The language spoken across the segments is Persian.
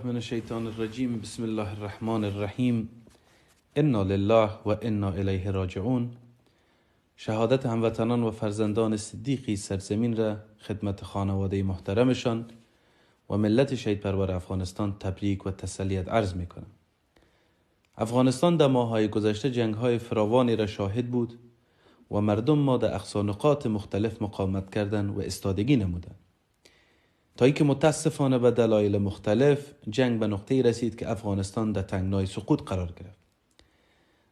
بالله من الشیطان الرجیم. بسم الله الرحمن الرحیم. انا لله و انا الیه راجعون. شهادت هموطنان و فرزندان صدیقی سرزمین را خدمت خانواده محترمشان و ملت شهید پرور افغانستان تبریک و تسلیت عرض میکنم. افغانستان در ماه‌های گذشته جنگ‌های فراوانی را شاهد بود و مردم ما در اقصا نقاط مختلف مقاومت کردند و استادگی نمودند، تا اینکه متاسفانه به دلایل مختلف جنگ به نقطه‌ای رسید که افغانستان در تنگنای سقوط قرار گرفت.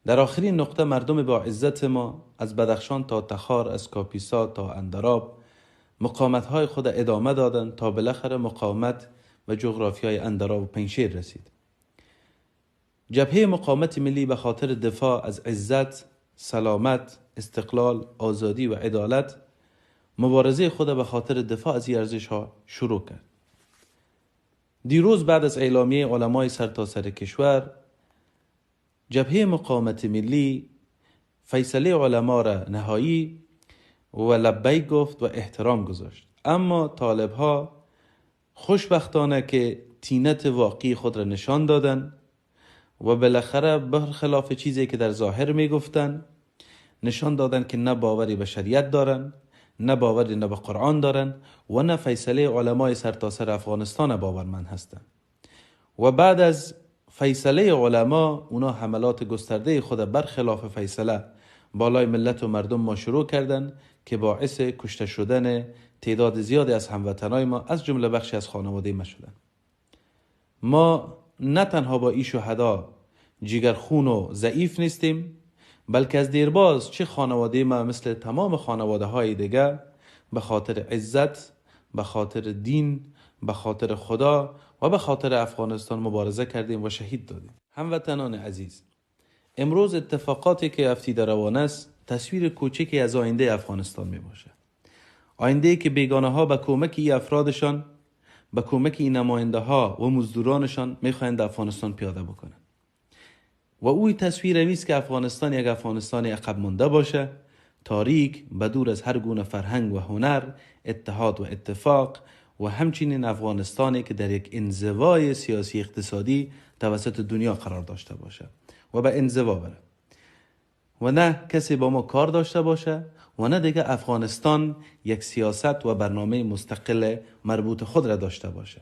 در آخرین نقطه مردم با عزت ما از بدخشان تا تخار، از کاپیسا تا اندراب مقاومت‌های خود ادامه دادند تا بالاخره مقاومت به جغرافیای اندراب و پنجشیر رسید. جبهه مقاومت ملی به خاطر دفاع از عزت، سلامت، استقلال، آزادی و عدالت مبارزه خود به خاطر دفاع از این ارزش‌ها شروع کرد. دیروز بعد از اعلامیه علمای سرتاسر کشور، جبهه مقاومت ملی فیصله علما را نهایی و لبیک گفت و احترام گذاشت. اما طالب‌ها خوشبختانه که تینت واقعی خود را نشان دادند و بالاخره برخلاف چیزی که در ظاهر میگفتن نشان دادن که نه باوری به شریعت دارن، نه باوری نه به قرآن دارن و نه فیصله علمای سرتاسر افغانستان باورمند هستند. و بعد از فیصله علما اونا حملات گسترده خود برخلاف فیصله بالای ملت و مردم ما شروع کردن که باعث کشته شدن تعداد زیادی از هموطنای ما از جمله بخشی از خانواده ما شدن. ما نه تنها با این شهدا جگرخون و ضعیف نیستیم، بلکه از دیرباز چه خانواده ما مثل تمام خانواده های دیگه به خاطر عزت، به خاطر دین، به خاطر خدا و به خاطر افغانستان مبارزه کردیم و شهید دادیم. هموطنان عزیز، امروز اتفاقاتی که افتیده روان است تصویر کوچکی از آینده افغانستان می باشه. آینده که بیگانه ها به کمک ای افرادشان، به کمک این نماینده ها و مزدورانشان می خواهند افغانستان پیاده بکنند. و اوی تصویر همیست که افغانستان یک افغانستان عقب مانده باشه، تاریک، بدور از هر گونه فرهنگ و هنر، اتحاد و اتفاق، و همچنین افغانستانی که در یک انزوای سیاسی اقتصادی توسط دنیا قرار داشته باشه و به انزوا بره و نه کسی با ما کار داشته باشه و نه دیگه افغانستان یک سیاست و برنامه مستقل مربوط خود را داشته باشه.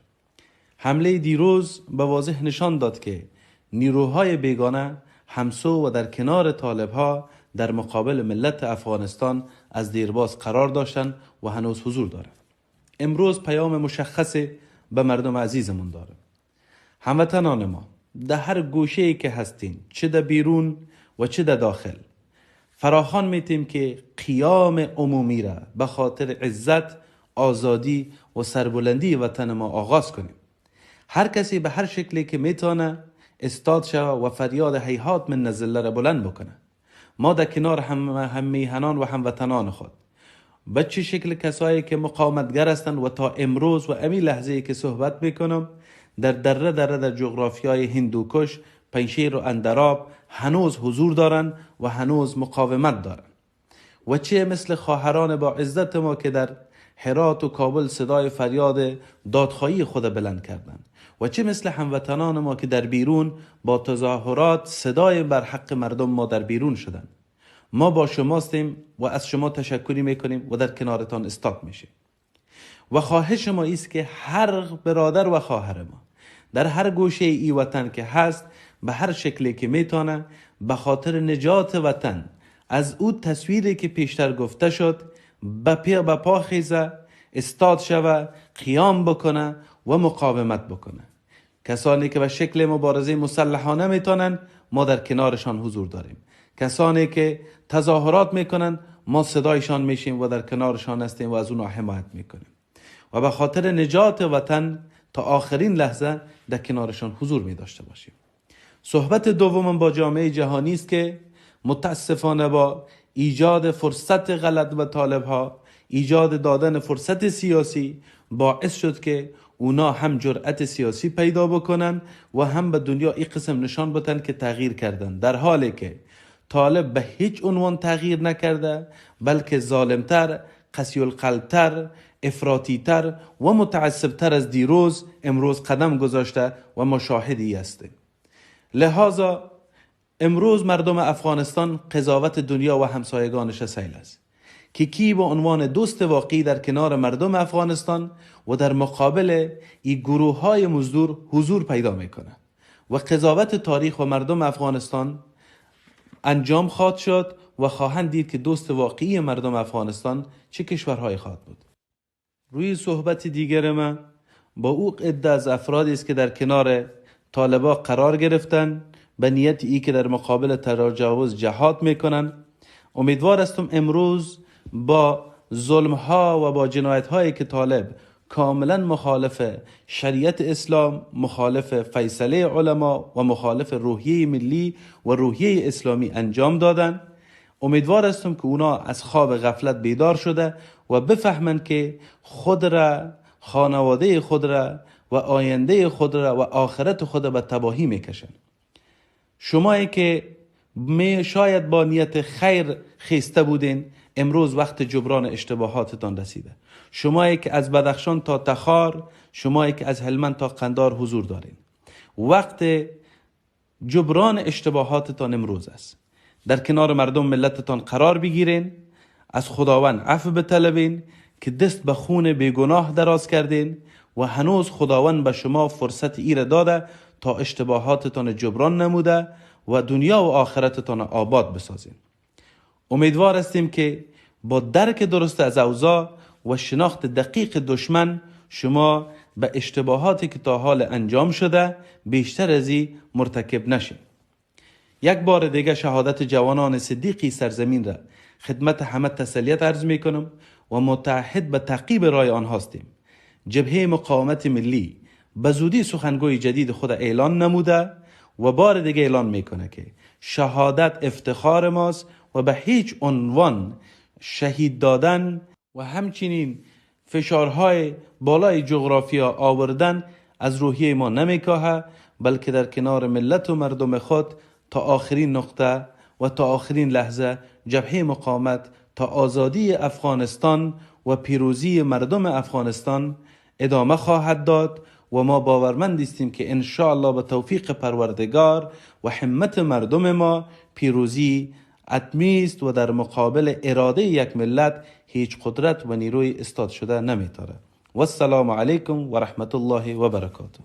حمله دیروز به واضح نشان داد که نیروهای بیگانه همسو و در کنار طالبها در مقابل ملت افغانستان از دیرباز قرار داشتند و هنوز حضور دارند. امروز پیام مشخص به مردم عزیزمون داره. هموطنان ما در هر گوشه‌ای که هستین، چه در بیرون و چه در داخل، فراخوان میتیم که قیام عمومی را به خاطر عزت، آزادی و سربلندی وطن ما آغاز کنیم. هر کسی به هر شکلی که میتونه استاد شوه و فریاد هیهات من نزله را بلند بکنه. ما در کنار هم میهنان و هموطنان خود، به چه شکل کسایی که مقاومتگر هستند و تا امروز و امی لحظه که صحبت میکنم در دره دره در جغرافیای هندوکش، پنجشیر و اندراب هنوز حضور دارند و هنوز مقاومت دارند، و چه مثل خواهران با عزت ما که در هرات و کابل صدای فریاد دادخواهی خود بلند کردند، و چه مثل هموطنان ما که در بیرون با تظاهرات صدای بر حق مردم ما در بیرون شدند. ما با شماستیم و از شما تشکری میکنیم و در کنارتان استاد میشیم. و خواهش ما ایست که هر برادر و خواهر ما در هر گوشه ای وطن که هست، به هر شکلی که میتونه، به خاطر نجات وطن از او تصویری که پیشتر گفته شد به پا خیزه، استاد شوه، قیام بکنه و مقاومت بکنه. کسانی که به شکل مبارزه مسلحانه میتونن، ما در کنارشان حضور داریم. کسانی که تظاهرات میکنن، ما صدایشان میشیم و در کنارشان هستیم و از اونها حمایت میکنیم و به خاطر نجات وطن تا آخرین لحظه در کنارشان حضور می داشته باشیم. صحبت دومم با جامعه جهانی است که متاسفانه با ایجاد فرصت غلط به طالبها، ایجاد دادن فرصت سیاسی باعث شد که اونا هم جرأت سیاسی پیدا بکنن و هم به دنیا این قسم نشان بدن که تغییر کردن، در حالی که طالب به هیچ عنوان تغییر نکرده، بلکه ظالمتر، قسی القلبتر، افراطی‌تر و متعصبتر از دیروز امروز قدم گذاشته و ما شاهدی هستیم. لذا امروز مردم افغانستان قضاوت دنیا و همسایگانش سیل است که کی به عنوان دوست واقعی در کنار مردم افغانستان و در مقابل این گروه های مزدور حضور پیدا میکنه و قضاوت تاریخ و مردم افغانستان انجام خواهد شد و خواهند دید که دوست واقعی مردم افغانستان چه کشورهای خواهد بود. روی صحبت دیگر ما با او عده از افرادی است که در کنار طالبا قرار گرفتن به نیت ای که در مقابل تجاوز جهاد میکنن. امیدوار هستم امروز با ظلم ها و با جنایت هایی که طالب کاملا مخالف شریعت اسلام، مخالف فیصله علما و مخالف روحیه ملی و روحیه اسلامی انجام دادن، امیدوار هستم که اونا از خواب غفلت بیدار شده و بفهمند که خود را، خانواده خود را و آینده خود را و آخرت خود را به تباهی میکشن. شمایی که می شاید با نیت خیر خیسته بودین، امروز وقت جبران اشتباهاتتان رسیده. شمایی که از بدخشان تا تخار، شمایی که از هلمند تا قندار حضور دارین، وقت جبران اشتباهاتتان امروز است. در کنار مردم ملتتان قرار بگیرین، از خداوند عفو بطلبین که دست به خون بیگناه دراز کردین و هنوز خداوند به شما فرصت ایره داده تا اشتباهاتتان جبران نموده و دنیا و آخرتتان آباد بسازین. امیدوار هستیم که با درک درست از اوضاع و شناخت دقیق دشمن شما به اشتباهاتی که تا حال انجام شده بیشتر از این مرتکب نشین. یک بار دیگه شهادت جوانان صدیقی سرزمین را خدمت همه تسلیت عرض می کنم و متعهد به تعقیب رای آنها هستیم. جبهه مقاومت ملی به زودی سخنگوی جدید خود اعلان نموده و بار دیگه اعلان میکنه که شهادت افتخار ماست و به هیچ عنوان شهید دادن و همچنین فشارهای بالای جغرافیا آوردن از روحیه ما نمیکاهه، بلکه در کنار ملت و مردم خود تا آخرین نقطه و تا آخرین لحظه جبهه مقاومت تا آزادی افغانستان و پیروزی مردم افغانستان ادامه خواهد داد و ما باورمند هستیم که انشاءالله به توفیق پروردگار و همت مردم ما پیروزی حتمی است و در مقابل اراده یک ملت هیچ قدرت و نیروی استاد شده نمیتاره. والسلام علیکم و رحمت الله و برکاته.